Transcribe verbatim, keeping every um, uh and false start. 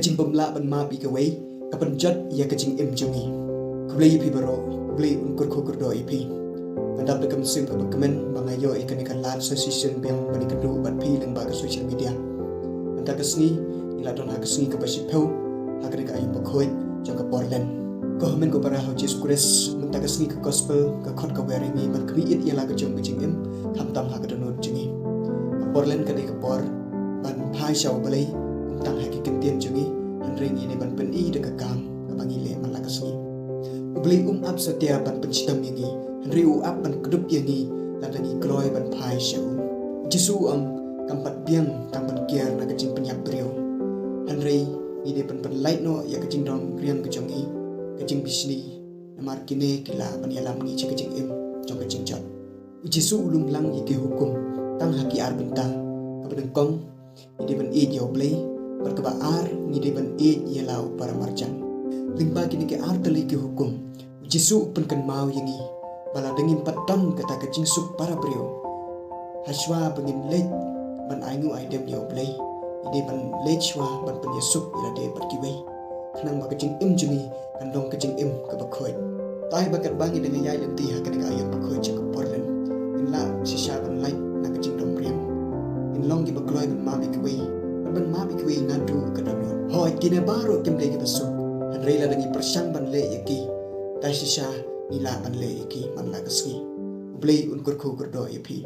Jingbymlah ban map ïa kawei ka pynjot ïa ka jingim jong ngi. Khublei ïa phi baroh, Blei un kyrkhu kyrdoh ïa phi. Nga dap da ka mynsiem kaba kmen ba nga ïoh ïa kane ka lad sa shisien biang ban ïakynduh bad phi lyngba ka social media. Mynta ka sngi ngi la don ha ka sngi kaba shiphew ha kane ka aïom bakhuid jong ka Portland. Ko hynmen ko para ha u Jisu Khrist, mynta ka sngi ka gospel ka khot ka wer ïa ngi ban khmih ïit ïa la ka jong ka jingim, khamtam ha ka dohnud jong ngi. Ka Portland ka dei ka por ban phai sha U Blei, ym tang ha ki kyntien jong ngi, hynrei ngi dei ban pyni da ka kam kaba ngi leh man la ka sngi. U Blei um ap satia ban pynshitom ïa ngi, hynrei u ap ban kdup ïa ngi lada ngi kloi ban phai sha u. U Jisu u ong, kam pat biang tang ban kiar na ka jingpynïap briew, hynrei ngi dei ban pynlait noh ïa ka jingdon riang ka jong ngi, ka jingbishni, namar kine ki lah ban ïalam ngi sha ka jingim jong ka jingjot. U Jisu u lum lang ïa ki hukum tang ha ki ar bynta. Kaba nyngkong, ngi dei ban ïeit ïa U Blei, bad kaba ar, ngi dei ban ïeit ïa la u para marjan. Lyngba kine ki ar tylli ki hukum, U Jisu u pynkynmaw ïa ngi ba lada ngim pat don kata ka jingsuk para briew, ha shuwa ba ngin leit ban ainguh aidem ïa U Blei, ngi dei ban leit shuwa ban pynïasuk ïa lade bad kiwei, khnang ba ka jingim jong ngi kan long ka jingim kaba khuid. Te ba katba ngi dang ïaid lynti ha kane ka aïom bakhuid jong ka Portland, ngin lah shisha ban lait na ka jingdom riang. Ngin long kiba kloi ban map ïa kiwei, bad ban map ïa kiwei naduh ka dohnud. Hooid, kine baroh kim dei kiba suk, hynrei lada ngi pyrshang ban leh ïa ki, te shisha ngi lah ban leh ïa ki man la ka sngi. U Blei un kyrkhu kyrdoh ïa phi.